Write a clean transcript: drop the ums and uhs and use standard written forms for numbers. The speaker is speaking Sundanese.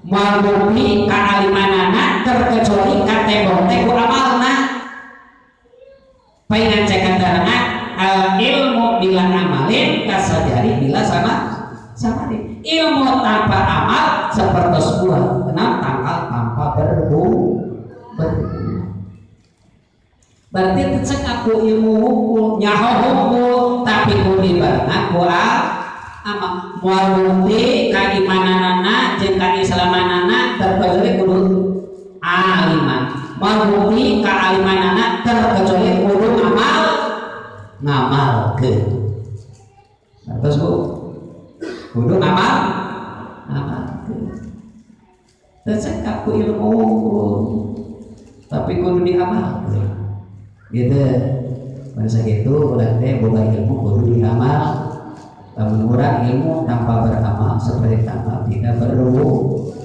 Moal bukti kaalimanana terkecuali katembong teh ku amalna. Paingan cekan darana al ilmu bila amalin kasajari bila sama sama ilmu tanpa amal seperti sebuah kenal tangkal tanpa berbuah. Berarti cek aku ilmu hukum nyaho hukum tapi kudu dibarengan ku amal. Moal bukti kaimananana jeung kaislamanana terkecuali kudu aliman. Moal bukti kaalimanana terkecuali kudu amal ngamalkeun. Terus Bu kudu ngamal ngamalkeun. Teu aku ilmu hukum tapi kudu diamalkeun. Gitu. Pada sakitu urang teh boga ilmu kudu diamal. Lamun urang ilmu tanpa beramal seperti tanpa tidak berbuah.